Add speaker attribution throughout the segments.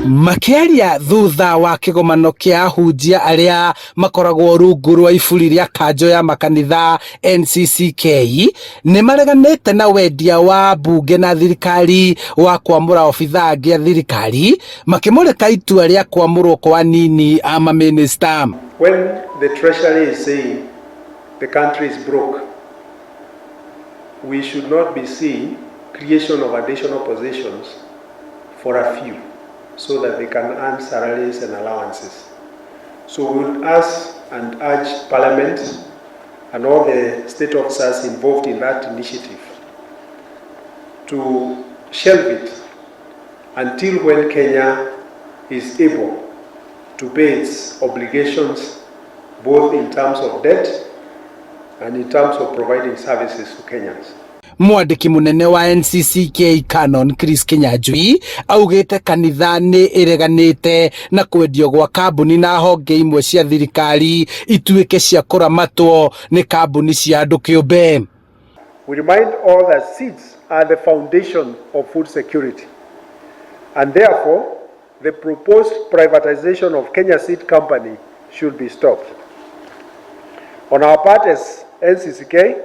Speaker 1: Makĩaria thutha wa kĩgomano kĩa ahunjia arĩa makoragwo rungu rwa iburi rĩa kanjũ ya makanitha NCCK, nĩ mareganĩte na wendia wa mbunge na thirikari wa kwamũra obithaa angĩ a thirikari, makĩmũrĩka itua rĩa kwamũrwo kwa anini a mamĩnĩsta.
Speaker 2: When the Treasury is saying the country is broke, we should not be seeing creation of additional positions for a few so that they can earn salaries and allowances. So we would ask and urge Parliament and all the state officers involved in that initiative to shelve it until when Kenya is able to pay its obligations, both in terms of debt and in terms of providing services to Kenyans.
Speaker 1: Mwandĩki mũnene wa NCCK Canon Chris Kinyanjui augĩte kanitha nĩ ĩreganĩte na kwendio gwa kambuni na honge imwe cia thirikari ituĩke cia kũramatwo nĩ kambuni cia andũ kĩũmbe.
Speaker 2: We remind all that seeds are the foundation of food security, and therefore the proposed privatization of Kenya Seed Company should be stopped. On our part as NCCK,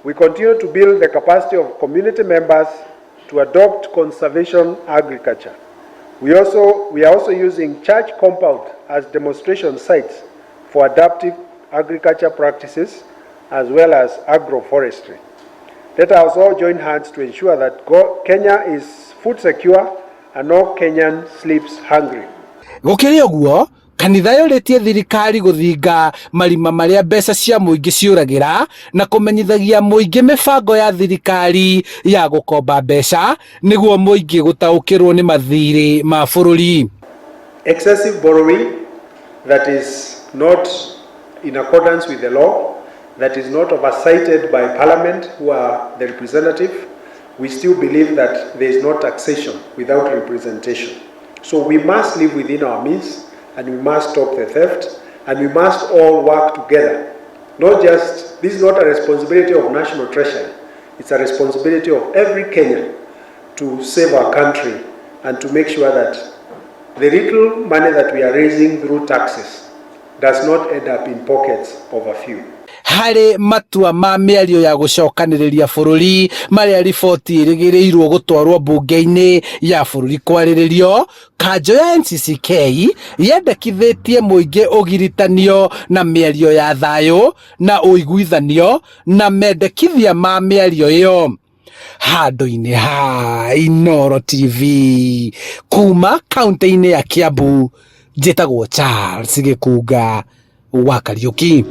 Speaker 2: we continue to build the capacity of community members to adopt conservation agriculture. We are also using church compound as demonstration sites for adaptive agriculture practices as well as agroforestry. Let us all join hands to ensure that Kenya is food secure and no Kenyan sleeps hungry.
Speaker 1: Gũkĩrĩ ũguo, kanitha yũrĩtie thirikari gũthinga marima marĩa mbeca cia mũingĩ ciũragĩra na kũmenyithagia mũingĩ mĩbango ya thirikari ya gũkomba mbeca nĩguo mũingĩ gũtaũkĩrwo nĩ mathirĩ ma bũrũri.
Speaker 2: Excessive borrowing that is not in accordance with the law, that is not oversighted by Parliament, who are the representative, we still believe that there is no taxation without representation. So we must live within our means and we must stop the theft and we must all work together. Not just, this is not a responsibility of National Treasury, it's a responsibility of every Kenyan to save our country and to make sure that the little money that we are raising through taxes does not end up in pockets of a few.
Speaker 1: Harĩ matua ma mĩario ya gũcokanĩrĩria bũrũri marĩa riboti ĩrĩgĩrĩirwo gũtwarwo mbunge-inĩ ya bũrũri kwarĩrĩrio, kanjũ ya NCCK yendekithĩtie mũingĩ ũgiritanio na mĩario ya thayũ na ũiguithanio na mendekithia ma mĩario ĩyo. Handũ-inĩ ha Inooro TV kuma kaunti-inĩ ya Kiambu, njĩtagwo Charles Gĩkunga wa Kariũki.